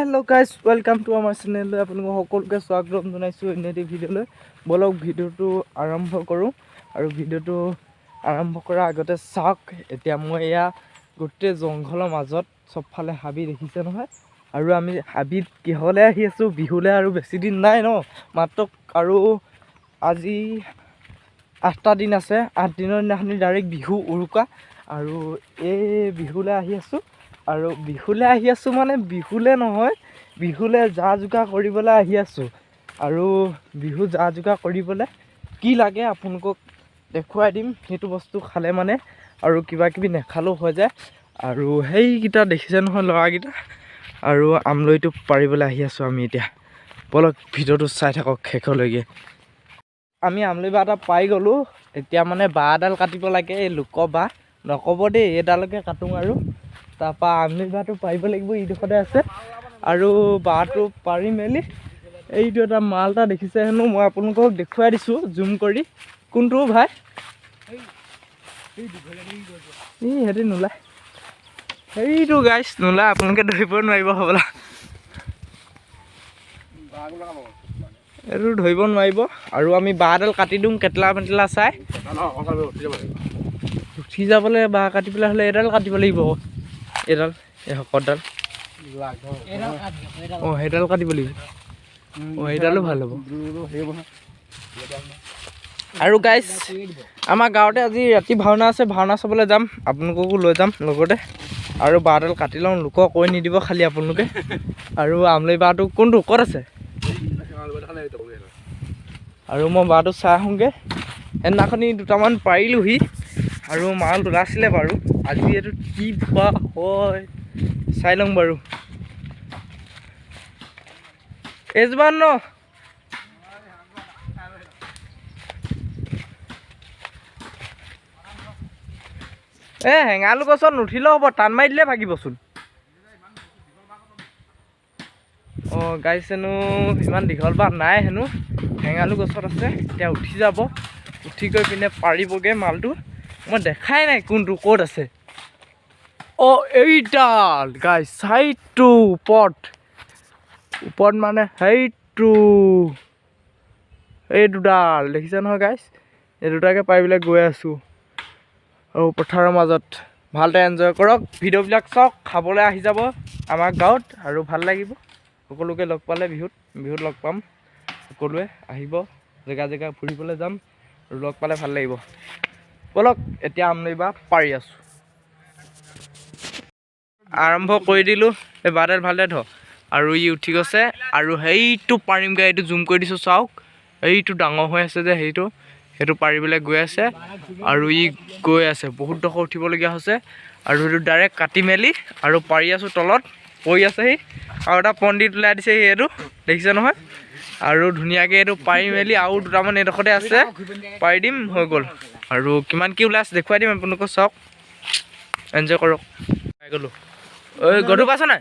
Hello' guys, welcome to আমাৰ চেনেললৈ আপোনালোকক সকলোকে স্বাগতম জনাইছোঁ অন্য এটি ভিডিঅ'লৈ। ব'লক, ভিডিঅ'টো আৰম্ভ কৰোঁ। আৰু ভিডিঅ'টো আৰম্ভ কৰাৰ আগতে চাওক, এতিয়া মই এয়া গোটেই জংঘলৰ মাজত, চবফালে হাবি দেখিছে নহয়। আৰু আমি হাবিত কিহলৈ আহি আছোঁ? বিহুলৈ আৰু বেছি দিন নাই ন, মাত্ৰ আৰু আজি 8টা দিন আছে। 8 দিনৰ দিনাখনি ডাইৰেক্ট বিহু, উৰুকা। আৰু এই বিহুলৈ আহি আছোঁ। আৰু বিহুলৈ আহি আছোঁ মানে বিহুলৈ নহয়, বিহুলৈ যা যোগাৰ কৰিবলৈ আহি আছোঁ। আৰু বিহু যা যোগাৰ কৰিবলৈ কি লাগে আপোনালোকক দেখুৱাই দিম। সেইটো বস্তু খালে মানে আৰু কিবা কিবি নেখালেও হৈ যায়। আৰু সেইকেইটা দেখিছে নহয় ল'ৰাকেইটা, আৰু আমৰলিটো পাৰিবলৈ আহি আছোঁ আমি এতিয়া। ব'লক, ভিডিঅ'টো চাই থাকক শেষলৈকে। আমি আমৰলি বাঁহ এটা পাই গ'লোঁ। এতিয়া মানে বাঁহডাল কাটিব লাগে, এই লোকৰ বাঁহ নক'ব দেই, এইডালকে কাটোঁ। আৰু তাৰপৰা আমৰলি বাঁহটো পাৰিব লাগিব, এইডোখৰতে আছে। আৰু বাঁহটো পাৰি মেলি এইটো এটা মাল এটা দেখিছে হেনো, মই আপোনালোকক দেখুৱাই দিছোঁ জুম কৰি। কোনটো ভাই? ই সিহঁতি নোলায়। সেইটো গাইছ নোলায়, আপোনালোকে ধৰিব নোৱাৰিব হ'বলা। এইটো ধৰিব নোৱাৰিব। আৰু আমি বাঁহডাল কাটি দিওঁ, কেটেলা মেটেলা চাই উঠি যাবলৈ। বাঁহ কাটি পেলাই হ'লে এইডাল কাটিব লাগিব, এইডাল, এই শকতডাল। অঁ, সেইডাল কাটিব লাগিব। অঁ, সেইডালো ভাল হ'ব। আৰু গাইছ, আমাৰ গাঁৱতে আজি ৰাতি ভাওনা আছে, ভাওনা চাবলৈ যাম, আপোনালোককো লৈ যাম লগতে। আৰু বাঁহডাল কাটি লওঁ, লোকক কৈ নিদিব খালি আপোনালোকে। আৰু আমলৰি বাঁহটো কোনটো, ক'ত আছে? আৰু মই বাঁহটো চাই আহোঁগৈ। সেইদিনাখনি দুটামান পাৰিলোহি আৰু মাল ওলাইছিলে বাৰু। আজি এইটো কি বাঁহ হয় চাই লওঁ বাৰু। এইজোপা ন এ হেঙালো গছত নুঠিলেও হ'ব, টান মাৰি দিলে ভাগিবচোন। অঁ গাইছ, হেনো ইমান দীঘল বাঁহ নাই হেনো, হেঙালো গছত আছে। এতিয়া উঠি যাব, উঠি গৈ পিনে পাৰিবগৈ মালটো। মই দেখাই নাই কোনটো ক'ত আছে। অঁ, এইডাল গাইছ, চাইডটো ওপৰত, ওপৰত মানে সেইটো, এই দুডাল দেখিছে নহয় গাইছ, এই দুটাকে পাৰিবলৈ গৈ আছোঁ। আৰু পথাৰৰ মাজত ভালদৰে এনজয় কৰক, ভিডিঅ'বিলাক চাওক, খাবলৈ আহি যাব আমাৰ গাঁৱত আৰু ভাল লাগিব। সকলোকে লগ পালে বিহুত, বিহুত লগ পাম, সকলোৱে আহিব, জেগা জেগা ফুৰিবলৈ যাম আৰু লগ পালে ভাল লাগিব। ব'লক, এতিয়া আমলৰি বাঁহ পাৰি আছোঁ, আৰম্ভ কৰি দিলোঁ। এই বাঁহডাল ভালদৰে ধৰ। আৰু ই উঠি গৈছে। আৰু সেইটো পাৰিমগৈ, এইটো জুম কৰি দিছোঁ, চাওক, এইটো ডাঙৰ হৈ আছে যে, সেইটো পাৰিবলৈ গৈ আছে। আৰু ই গৈ আছে, বহুত ডোখৰ উঠিবলগীয়া হৈছে। আৰু সেইটো ডাইৰেক্ট কাটি মেলি আৰু পাৰি আছোঁ, তলত পৰি আছে সি। আৰু এটা পণ্ডিত ওলাই দিছে সি, এইটো দেখিছে নহয়। আৰু ধুনীয়াকৈ এইটো পাৰি মেলি আৰু দুটামান এইডোখৰতে আছে, পাৰি দিম, হৈ গ'ল। আৰু কিমান কি ওলাই আছে দেখুৱাই দিম আপোনালোকক, চাওক, এনজয় কৰক। পাই গ'লোঁ। ঐ গধুৰ পাইছ নাই?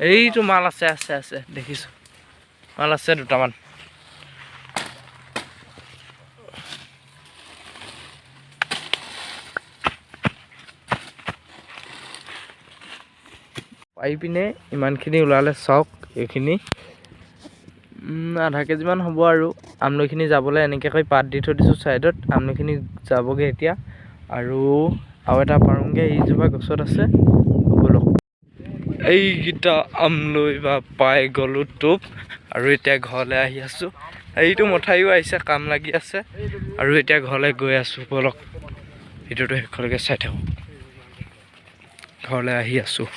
এইটো মাল আছে, আছে আছে, দেখিছোঁ, মাল আছে দুটামান। পাৰি পিনে ইমানখিনি ওলালে, চাওক, এইখিনি আধা কেজিমান হ'ব। আৰু আমলখিখিনি যাবলৈ এনেকৈ পাত দি থৈ দিছোঁ ছাইডত, আমলখিখিনি যাবগৈ এতিয়া। আৰু আৰু এটা পাৰোঁগৈ, এইজোপা গছত আছে। ব'লক, এইকেইটা আমলৈ বা পাই গ'লোঁ টোপ। আৰু এতিয়া ঘৰলৈ আহি আছোঁ। এইটো মঠাইও আহিছে, কাম লাগি আছে। আৰু এতিয়া ঘৰলৈ গৈ আছোঁ। ব'লক, ভিডিঅ'টো শেষলৈকে চাই থাকক। ঘৰলৈ আহি আছোঁ।